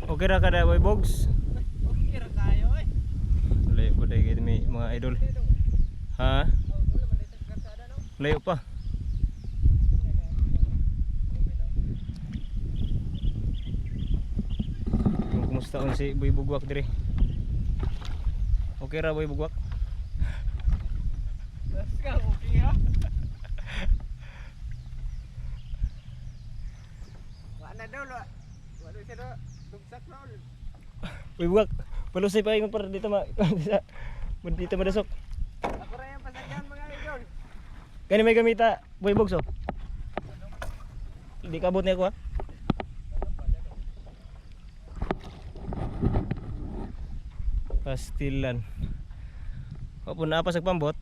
Okay ra kada, Boy Bogs? Okay ra kayo eh. Layo po dahil may mga idol. Ha? Layo pa. Kung kumusta on si Boy Bugwak dire? Okay ra, Boy Bugwak? Bas ka, okay ha. Wa na daw lo. Wa na siya do. Dugsak lol. Boy Bugwak, palusay pa ingon para dito ma sa dito madasok. Ako ra yung pasagyan, mga idol. Kani may gamita, Boy Bogs oh. Hindi kabot niya ako ha. Pastilan. Wa po naa pa sa pambot.